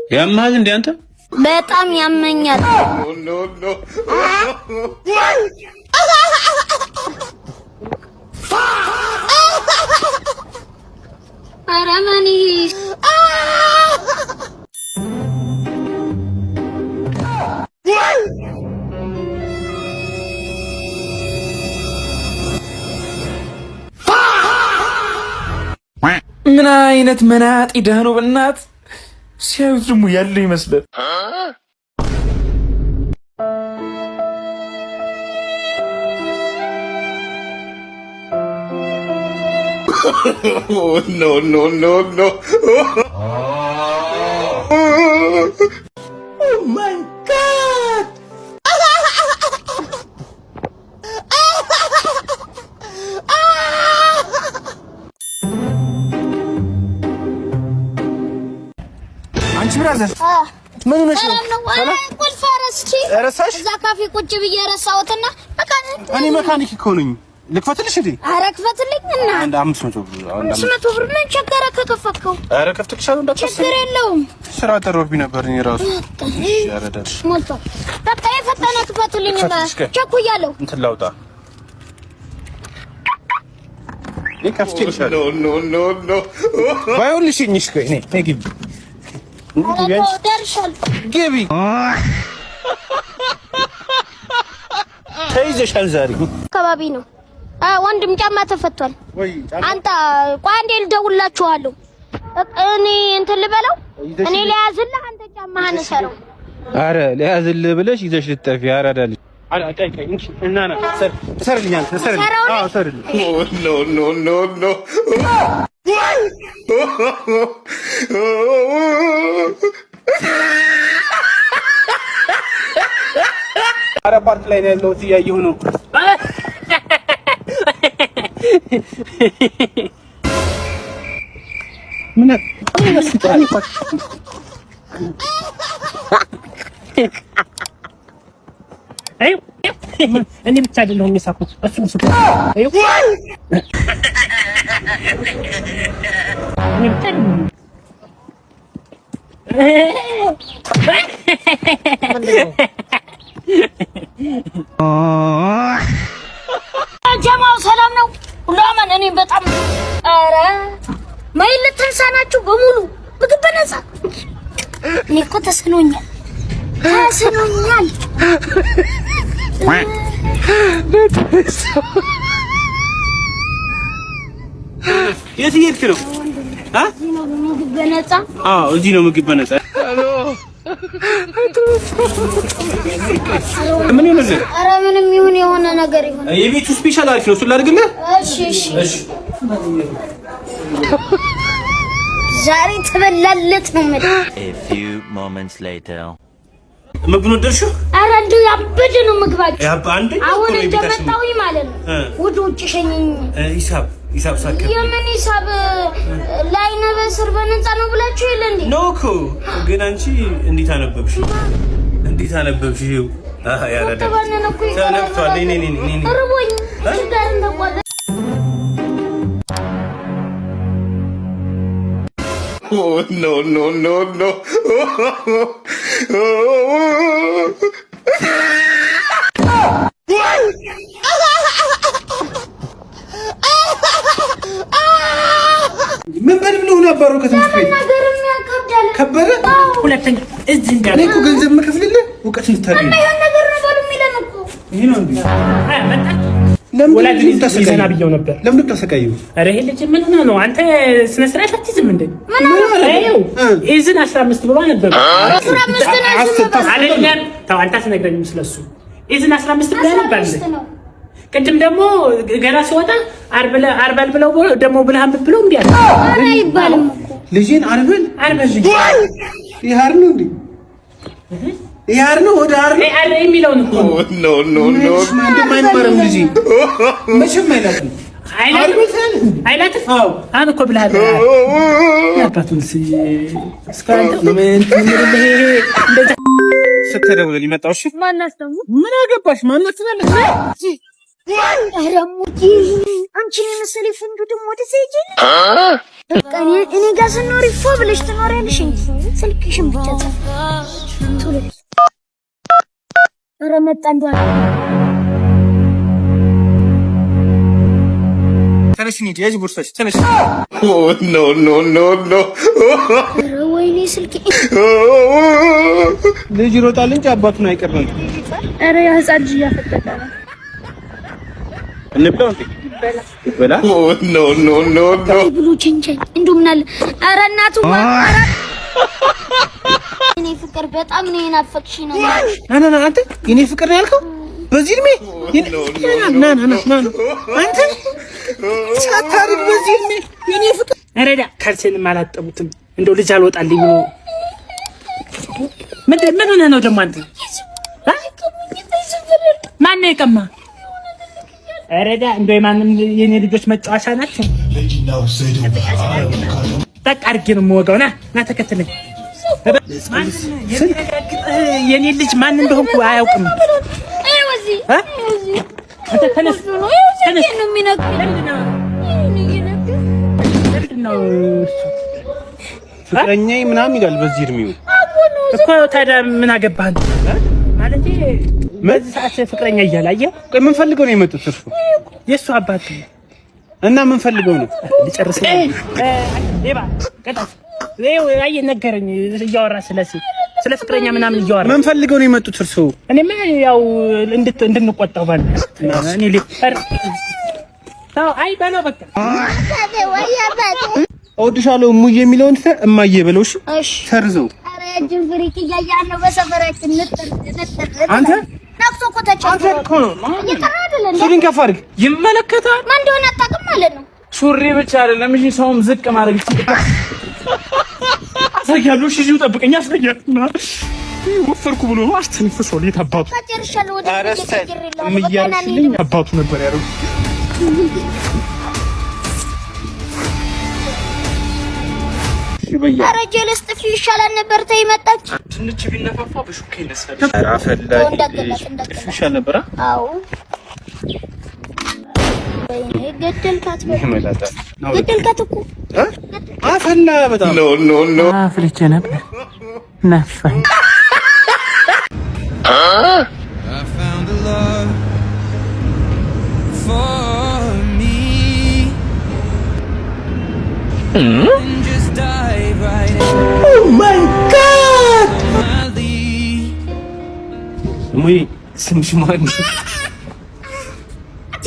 ያምሃል እንዴ አንተ? በጣም ያመኛል። ኧረ ማን ምን አይነት መናጢ ደህ ነው በእናት ሲያዩት ደግሞ ያለ ይመስላል። No, no, no, no. Oh my God! አንቺ brother ምን ሆነሽ ነው? ቁልፍ ረስቼ ረሳሽ? እዛ ካፌ ቁጭ ብዬ ረሳሁትና እኔ መካኒክ እኮ ነኝ። ልክፈትልሽ እንዴ? ኧረ ክፈትልኝ እና አንድ 500 ብር 500 ብር ምን ቸገረ ከከፈትከው? ኧረ ከፍትልሻለሁ እንዳታስቢ። ችግር የለውም። ስራ ጠሮብኝ ነበር እኔ ራሱ። እሺ ኧረ ደርሽ ሞልቷል። በቃ የፈጠነ ክፈቱልኝ፣ ቸኩያለሁ። እንትን ላውጣ። እኔ ከፍቼልሻለሁ። No, no, no. ባይሆን ልሽኝሽ። ቆይ ነይ ነይ ግቢ ደርሻለሁ። ግቢ። ተይዘሻል ዛሬ። አካባቢ ነው ወንድም፣ ጫማ ተፈቷል። አንተ ቆይ አንዴ ልደውልላችኋለሁ። እኔ እንትን ልበለው፣ እኔ ልያዝልህ፣ አንተ ጫማህን እሰረው። አረ ልያዝልህ ብለሽ ይዘሽ ልትጠፊ አራዳ ልጅ። No, no, no, no. አረ ፓርክ ላይ ነው ያለሁት፣ እያየሁ ነው። ምን እኔ ብቻ አይደለሁም የሳኩት፣ እሱም ስኮ። እኔ ብቻ አይደለሁም። ጀማው ሰላም ነው ሁሉ አማን። እኔ በጣም ኧረ ማይል ልትንሳ ናችሁ በሙሉ ምግብ በነፃ። እኔ እኮ ተስኖኛል ተስኖኛል። የት እየሄድክ ነው? ምግብ በነፃ። አዎ እዚህ ነው ምግብ በነፃ። ምን ይሆንልህ? ኧረ ምንም ይሁን የሆነ ነገር ይሁን። የቤቱ special አሪፍ ነው። እሱን ላድርግልህ? እሺ እሺ። ዛሬ ተበላለት ነው የምልህ። A few moments later. ምግቡን ወደድሽው? ኧረ እንደው ያበደ ነው ምግባችሁ። አንደኛ እኮ አሁን ነው የቤታችን። እንደመጣሁኝ ማለት ነው ወደ ውጭ ሸኘኝ። ሂሳብ ሂሳብ ሳከ የምን ሂሳብ? ላይነ በስር በነፃ ነው ብላችሁ የለ እንዴ? ነው እኮ ግን አንቺ እንዴት አነበብሽ? እንዴት አነበብሽ? ይኸው አሃ ያረዳ ተባነነ እኮ ይቀራል። ተነክቷል። ነይ ነይ ነይ ነይ ነይ። ርቦኝ ጋር እንደቋለ No, no, no, no. ምን በል ብለው ነው ያባረው ከትምህርት ቤት? ነገርም ያከብዳል። ከበደ ሁለተኛ እዚህ እኔ እንዳለ እኮ ገንዘብ የምከፍልልህ እውቀት እንድታገኝ ነው። የሆነ ነገር ነው በሉ የሚለን እኮ። ይሄ ነው እንዴ? መጣች። ለምን ወላጅ ታሰቃየው? ይዘና ብየው ነበር። ለምን ታሰቃየው? ኧረ ይሄ ልጅ ምን ሆነ ነው? አንተ ስነ ስርዓት አትይዝም እንዴ? ይኸው ኢዝን 15 ብሎ አነበበ። 15 ነው ዝም በል። አይደለም ተው፣ አንተ አትነግረኝም ስለሱ። ኢዝን 15 ብሎ ያነባል። 15 ነው። ቅድም ደግሞ ገና ሲወጣ አርበል ብለው ደግሞ ብለህ አንብብ ብሎ እምቢ አለ። ኧረ አይባልም እኮ። ልጄን አርበል አርበል ልጅ ይሄ አር ነው እንዴ? ይሄ አር ነው ወደ አር ነው አረ የሚለውን እኮ ነው። No, no, no. እንደማይማርም ልጄ መቼም አይላትም። አይላትም አይላትም። አዎ አሁን እኮ ብለሃል። አባቱን እንደዛ ስትደውል የመጣው እሺ። ማናት ደግሞ? ምን አገባሽ? ማናት ትላለች? ኧረ ሙቂ አንቺን የመሰለ ፈንዱ ደግሞ ወደዚያ ሂጂ። በቃ እኔ ጋር ስኖሪ ፎ ብለሽ ትኖሪያለሽ እንጂ ስልክሽን ብቻ ጻፍ። ቶሎ በይ። ኧረ መጣ እንደው። ተነሽ እንሂድ። ያዥ ቦርሳሽ፣ ተነሽ። Oh, no, no, no, no. ኧረ ወይኔ ስልኬ። ልጅ ይሮጣል እንጂ አባቱን አይቀርብም። ኧረ ያ ህፃን ልጅ እያፈጠጠ ነው። እንብላው እንዴ? ይበላ። Oh, no, no, no, no. ብሎ ቸንቸኝ እንደው ምን አለ? ኧረ እናቱ፣ ኧረ እኔ ፍቅር በጣም ነው የናፈቅሽኝ ነው የምልሽ። ና ና ና፣ አንተ የኔ ፍቅር ነው ያልከው በዚህ እድሜ? ና ና ና ና ና፣ አንተ ሳታርግ በዚህ እድሜ የኔ ፍቅር። ረዳ ካልሴንም አላጠቡትም። እንደው ልጅ አልወጣልኝ ብሎ ምንድን ምን ሆነህ ነው ደግሞ አንተ? ማን ነው የቀማ? ረዳ እንደው የማንም የኔ ልጆች መጫወቻ ናቸው። በቃ አድርጌ ነው የምወጋው። ና ና ተከተለኝ። የሚረጋግጥህ የኔ ልጅ ማን እንደሆንኩ አያውቅም። ይኸው እዚህ። እ? አንተ ተነስ ተነስ። ነው የሚነግረኝ። ለምንድን ነው እሱ? ፍቅረኛዬ ምናምን ይላል በዚህ እድሜው። እኮ ታዲያ ምን አገባህ አንተ? ማለቴ በዚህ ሰዓት ፍቅረኛ እያለ አየህ። ቆይ ምን ፈልገው ነው የመጡት እርሱ? የእሱ አባት ነው። እና ምን ፈልገው ነው? ልጨርስ ነው። ሌባ ቀጣፍ። ይኸው አየህ ነገረኝ እያወራ ስለ ፍቅረኛ ምናምን እያወራ። ምን ፈልገው ነው የመጡት እርሱ? እኔማ ያው እንድንቆጣው ባል እኔ ኧረ ተው፣ አይ በለው በቃ። እወድሻለሁ እሙዬ የሚለውን ትተህ እማዬ በለው። እሺ። እሺ። ሰርዘው። ኧረ የእጅን ፍሪክ እያየህ ነው በሰፈራችን ንጥር ንጥር። አንተ ነቅሶ እኮ ተቸግሮ እኮ ነው። እየጠራ አይደለ እንዴ? ሱሪን ከፍ አድርግ። ይመለከታል። ማን እንደሆነ አታውቅም ማለት ነው። ሱሪ ብቻ አይደለም፣ እሺ ሰውም ዝቅ ማድረግ ይችላል። አሳያለሁ። እሺ እዚሁ ጠብቀኝ፣ አሳያለሁ። ወፈርኩ ብሎ ነው አስተንፍሷል። የት አባቱ ጨርሻለሁ። ወደ ኧረ ቤት ስታይል ቀይሬልሃለሁ። እምዬ በቃ ና አልሽልኝ እንሂድ። አባቱ ነበር ያደረጉት። ኧረ ጀለስ ጥፊ ይሻላል ነበር። ተይ መጣች። ድንች ቢነፋፋ በሹካ ይነሳል። ኧረ አፈላሽ። እንዳትገላት እንዳትገላት። ይሻል ነበር። አ? አዎ ወይኔ ገደልካት፣ በቃ ይመላጣ ገደልካት እኮ። አፈላ በጣም። No, no, no. አፍልቼ ነበር ነፋኝ። I found a love for me. And just dive right in. Oh my God! My lead. እሙዬ ስምሽ ማን ነው?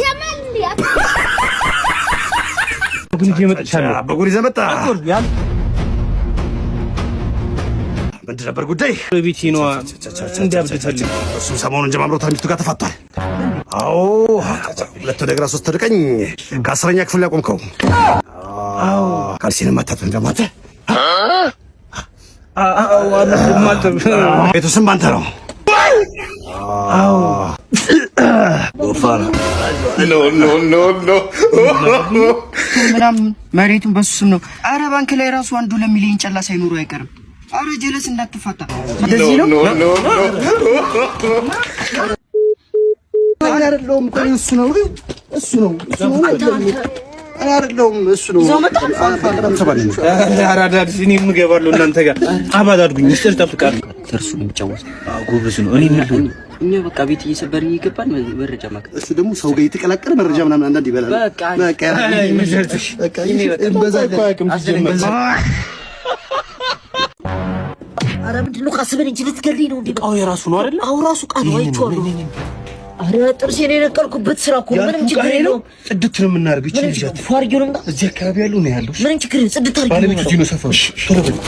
ያማል እንዴ? ግን ይዤ መጥቻለሁ። በጉር ይዘህ መጣ። ምንድን ነበር ጉዳይ? ቤቴ ነዋ እንዲያብድ ፈልጌ። እሱም ሰሞኑን ጀማምሮታል። ሚስቱ ጋር ተፋቷል። አዎ፣ ሁለት ወደ ግራ ሶስት ወደ ቀኝ ከ10ኛ ክፍል ያቆምከው። አዎ፣ ካልሲንም አታጥብም ደግሞ አንተ። አዎ አላጥም። ቤቱ ስም ባንተ ነው። አዎ፣ ጎፋር። No, no, no, no. ምናምን መሬቱን በሱ ስም ነው። አረ ባንክ ላይ ራሱ አንዱ ለሚሊዮን ጨላ ሳይኖሩ አይቀርም። አረ ጀለስ እንዳትፋታ። እንደዚህ ነው። No, no, no. እኔ አይደለሁም እኮ እሱ ነው፣ እሱ ነው፣ እሱ ነው። እኔ አይደለሁም፣ እሱ ነው። አራዳ ልጅ፣ እኔም እገባለሁ እናንተ ጋር አባል አድርጉኝ። ምስጢር እጠብቃለሁ። እርሱ ነው የሚጫወተው። አዎ ጎበዝ ነው። እኔ ምን ልሁን? እኛ በቃ ቤት እየሰበርን እየገባን መረጃ ማከ እሱ ደግሞ ሰው ጋር የተቀላቀለ መረጃ ምናምን አንዳንድ ይበላል። በቃ በቃ በቃ እንበዛለን። አረ ምንድን ነው ካስበን እንጂ ልትገልኝ ነው እንዴ? እቃው የራሱ ነው አይደለ? አዎ ራሱ ዕቃ ነው፣ አይቼዋለሁ። አረ ጥርሴን የነቀልኩበት ስራ እኮ ነው። ምንም ችግር የለውም። ጽድት ነው የምናደርገው። ይቺ ምንም ልጅ ችግር ፏ አድርጌው ነው የምመጣው። እዚህ አካባቢ ያለው ነው ያለው። ምንም ችግር የለም። ጽድት አድርጌው ነው ባለቤቱ የምመጣው። እዚህ ነው ሰፈሩ። ቶሎ በል።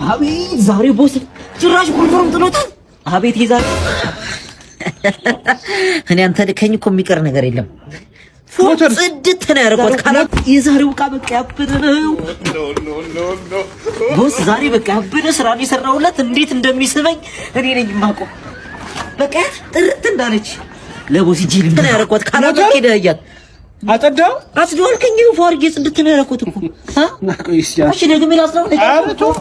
አቤት ዛሬ boss ጭራሽ ቁልፉንም ጥሎታል። አቤት የዛሬ እኔ አንተ ልከኝ እኮ የሚቀር ነገር የለም። ጽድት ነው ያደረኳት። ካላ የዛሬው ዕቃ በቃ ያበደ ነው። Boss ዛሬ በቃ ያበደ ስራ ነው የሰራሁለት። እንዴት እንደሚስበኝ እኔ ነኝ የማውቀው። በቃ ጥርት እንዳለች ለ boss እጄ ነው ያደረኳት። ካላ በቃ ሄደህ አጸዳው አጽዳው አልከኝ። ፏ አድርጌ ጽድት ነው ያደረኩት እኮ። እሺ ደግሜ ላጽዳው።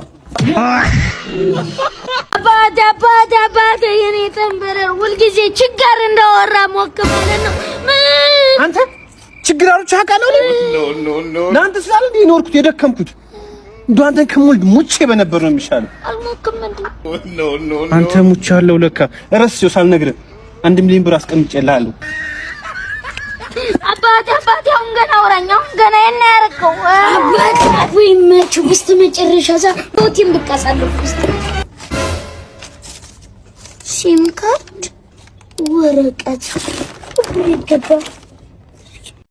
አባቴ አባቴ አባቴ የኔ ጠንበረር ሁልጊዜ ችጋር እንዳወራ ሞክ ማለት ነው። ምን አንተ ችግር አውርቼ አውቃለሁ? ለአንተ ስላለ እንዲህ የኖርኩት የደከምኩት፣ እንደው አንተን ከምወልድ ሙቼ በነበር ነው የሚሻለው። አልሞክም እንዴ? አንተ ሙቻለሁ ለካ፣ ረስቼው ሳልነግርህ 1 ሚሊዮን ብር አስቀምጬልሃለሁ። አባቴ፣ አባቴ፣ አሁን ገና አውራኝ፣ አሁን ገና የና ያደረገው አባቴ ወይ መቼው በስተመጨረሻ ዛ ሆቴን ብቅ አሳለፍኩ። ውስጥ ሲም ካርድ፣ ወረቀት ብር ይገባል።